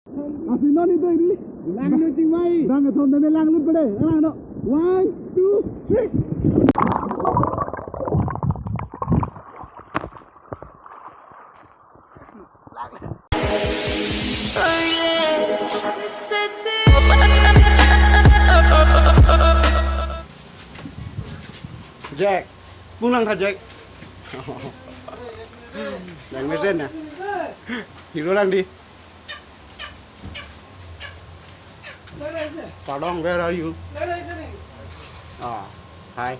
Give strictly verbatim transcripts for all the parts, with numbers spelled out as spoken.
Lasi non itum iri. Langlut ting mai. Bang kethom tame langlut pade. Lang no. One, two, three. Jack, pulang ha Jack. Yang mesen ya. Hero lang di. Pardon, where are you? Ah, hi.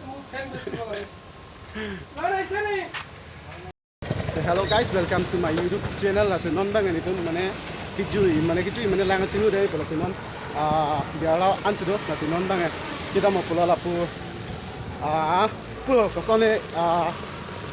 So hello guys, welcome to my YouTube channel. Lasi non bang anitum mane kejui, mane kejui mane lang chinglu dei pulo si non. Ah, biar lo an si do, lasi non bang kita mau pulang lapu. Ah, pu, kosone, ah,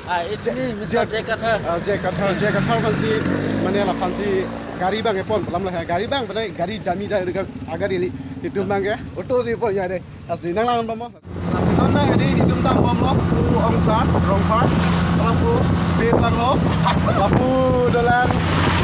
Ah, it's me, Mister Jack, Jack Kathar. Ah, Jack Kathar, Jack Kathar aphansi, mane laphansi gari bang epon, pulo la he, gari bang, mane gari dami da, agari ili, itum bang ke, auto si pon ya dei. Lasi nanglang bomlo. Lasi non bang adi itum dambomlo, pu Ongsar, Rongphar, lapu Besangho, lapu dolang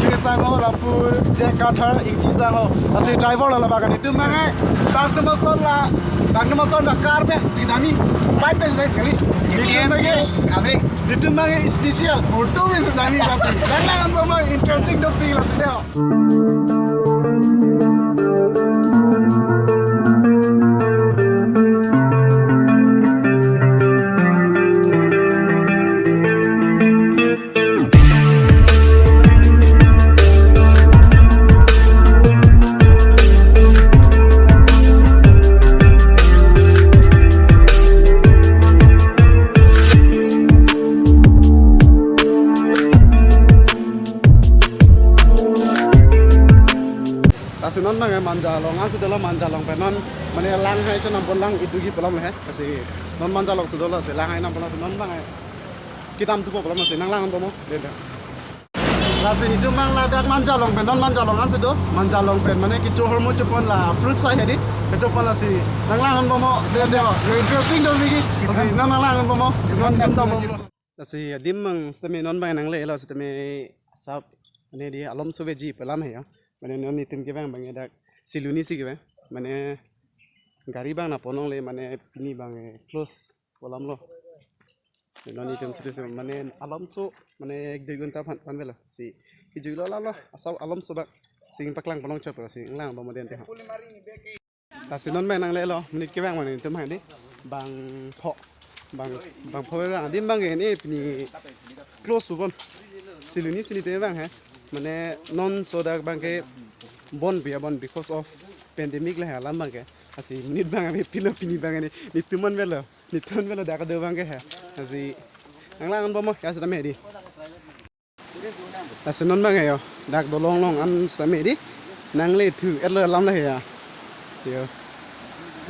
Besangho, lapu Jack Kathar, Ingti Sangho. Lasi driver lo la bang adi itum bang eh, bang temoson la, bang temoson la car pe, si dami, bike pe si dami kali. Itum bang eh, kami. Itum bang eh special, auto pe si dami lasi. Nanglang bomlo, interesting topic lasi dei. Lasi non bang eh Manja along ansi dolo, Manja along pen non mane lang hai chonam pon lang idugi pulo la he. Lasi non Manja along si dolo, lasi lang hai nam pon lasi non bang eh kedam thupo pulo lasi nanglang bomlo dei dei. Lasi itum bang ladak Manja along pen, non Manja along ansi do, Manja along pen mane kecho ahormu chopon la fruit sai hedi, kecho pon lasi nanglang bomlo dei dei. Interesting do lagi. Lasi nanglang bomlo, lasi non kedam bomlo. Lasi adim bang sitame non bang nanglelo sitame asap mane di Alomso Veggie pu alam he ya. Mane non itum kevang bang dak Siluni si kevang. Mane gari bang nangpon longle mane pini bang eh close pu alam lo. Non itum sitame mane Alomso mane ek dui ghonta aphan pan velo. Si kejui lo la lo asap Alomso bang. Si paklang pon longchot si nanglang bomlo dei dei. Lasi non bang nanglelo, monit kevang mane itum hai dei. Bang pho, bang, bang pho bang, adim bang ke ne pini close pu pon. Siluni si netum bang he. Mane non sodak bang ke bon biya bon because of pandemic la he alam bang ke. Lasi monit bang ave pilo pini bang ne, netum an velo, netum an velo dak do bang ke he. Lasi nanglang bomlo, ya sitame hedi. Lasi non bang yo, dak dolong along an sitame di. Nangle thu, etlo alam la he ya. Yo.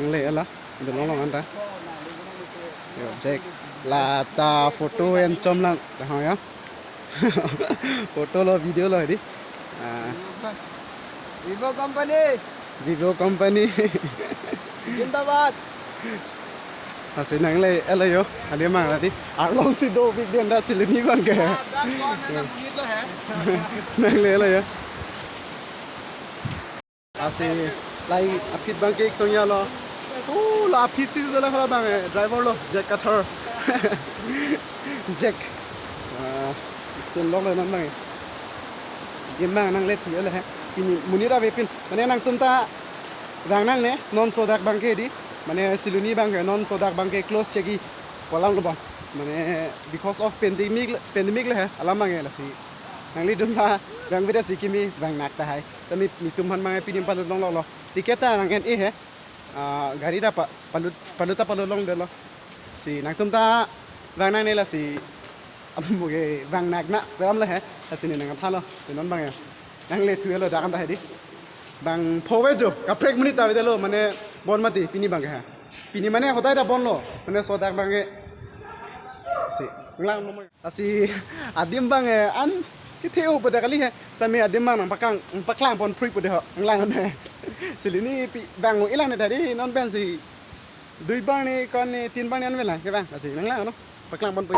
Nangle etlo, dolong along an ta. Yo, Jack. La ta photo en chom lang, ta ho ya. Photo lo, video lo di. Ah. Vivo company. Vivo company. Zindabad. Lasi nangle etlo yo, adim bang la di. Arlong si dopik dei dak Siluni bang ke. Nangle etlo yo. Lasi la aphi bang ke ik song ya lo. Oh, la aphi si dolo la bang eh, driver lo, Jack Kathar. Jack. Ah, isun lo non bang eh. Adim bang nangle thu etlo he. Pini monit ave pin. Mane nangtum ta vang nangne, non sodak bang ke di. Mane Siluni bang ke, non sodak bang ke close cheki pu alam lo bang. Mane because of pandemic, pandemic la he, alam bang ke lasi. Nanglitum ta vang bida si kimi vang nak tahai. Tame netum aphan bang eh pini palut longlo lo. Ticket ta nang en-e he. Ah, gari ta pa-, palut, palut ta palut longdetlo. Si nangtum ta vang nangne lasi. Amu ke vang nak na, pu alam la he. Lasi ne nangthanlo. Si non bang ya. Nangle thu etlo dak an ta hedi. Bang pho ve jo, kaprek monit ta avedetlo, mane bon mati, pini bang ke ha. Pini mane hodai ta bon lo, mane sodak bang ke. Si, nanglang bomlo. Lasi adim bang eh, an kethe-o pu dak kali he. Sitame adim bang nangpaklang, nangpaklang pon phrui pu dei ho, nanglang ne. Siluni pi bang o ilang ne tadi, non pen si dui bang ne, kon ne, tin bang ne an velo kevang. Lasi nanglang no. Paklang pon pu.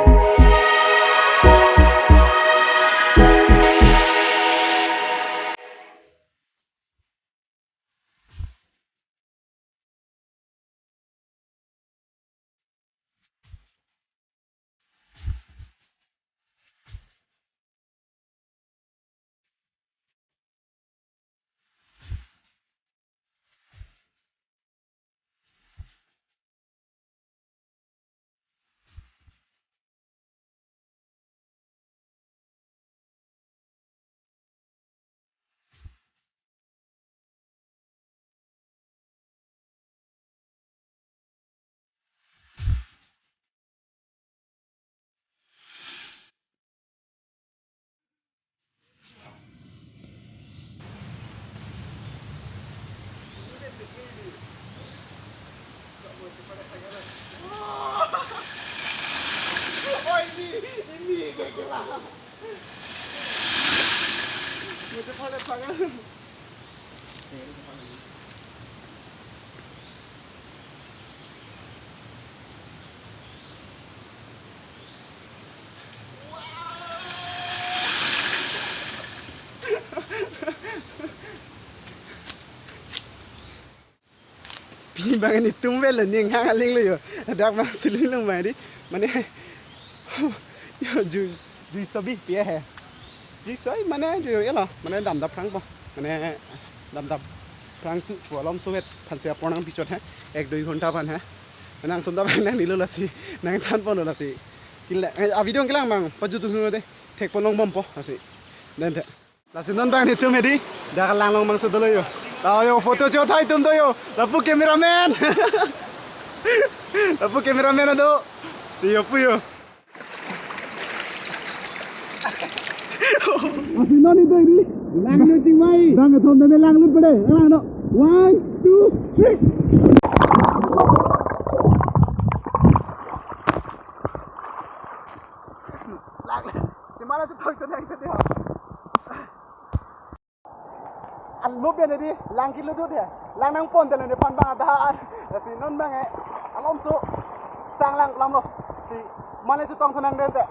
Pini abang netum velo, ning hang aling lo yo. Dak abang siling long abang di. Mane yo ju, ju sobi pia he. Ju soi mane ju yo lo. Mane damdap phrangpo. Mane damdap phrang tu pu alom sovet phan sia pornang pichot he. Ek dui ghonta aphan he. Mane nangtum ta abang nangnelo lasi. Nangthanponlo lasi. Kila, a video kelang abang pajut tu de. Thekpon longbompo lasi. Den the. Lasi non abang netum hedi, dak lang longbangso dolo yo. Ta yo photo chot hai tum do yo. Lapu cameraman. Lapu cameraman do. Si yo pu yo. Lasi non netum hedi. Lang lut ting mai. Abang thom dame lang lut pade. Lang do. One, two, three. Lang. Di mana tu thoi tu nang tu dia. Alo ben di lang kilo tu dia. Lang nangpon dia nephan abang ada. Lasi non abang eh. Alom tu sang lang lam lo. Si mane chetong tu nang den te.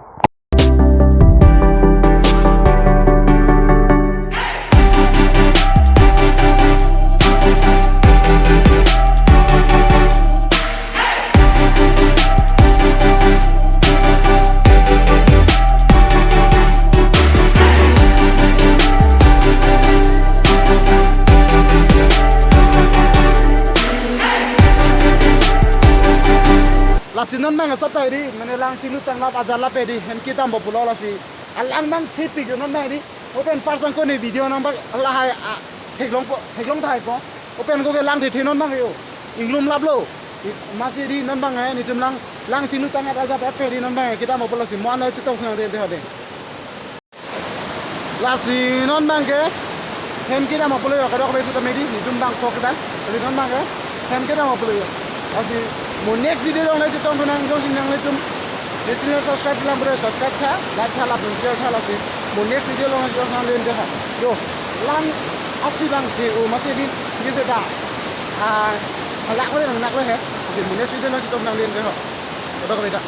Lasi non abang asap ta hedi, mane lang chinglu tang lap ajat lap hedi, hem kedampo pulo lasi. Alang abang thepik yo non abang hedi. Open first angko ne video nang abang lahai a theklongpo, theklong tahai po. Open ko ke lang thethe non abang yo. Inglum laplo. Masi hedi non abang eh, netum lang, lang chinglu tang ajat ajat hedi non abang eh, kedampo pulo si. Mo ane chetong nang den te hade. Lasi non abang ke hem kedampo pulo yo, kadokave sitame hedi, netum abang kok dan. Lasi non abang ke hem kedampo pulo yo. Lasi mo next video along le chetong tu nang jongsi nanglitum channel subscribe lang bre, subscribe tha, like tha, lapen share tha lasi. Mo next video along jong nang len de ha. Yo, lang asi abang ke o masi hedi, ye se da. Ah, halak le nang nak le he. Lasi mo next video along chetong nang len de ha. Kadokave ta.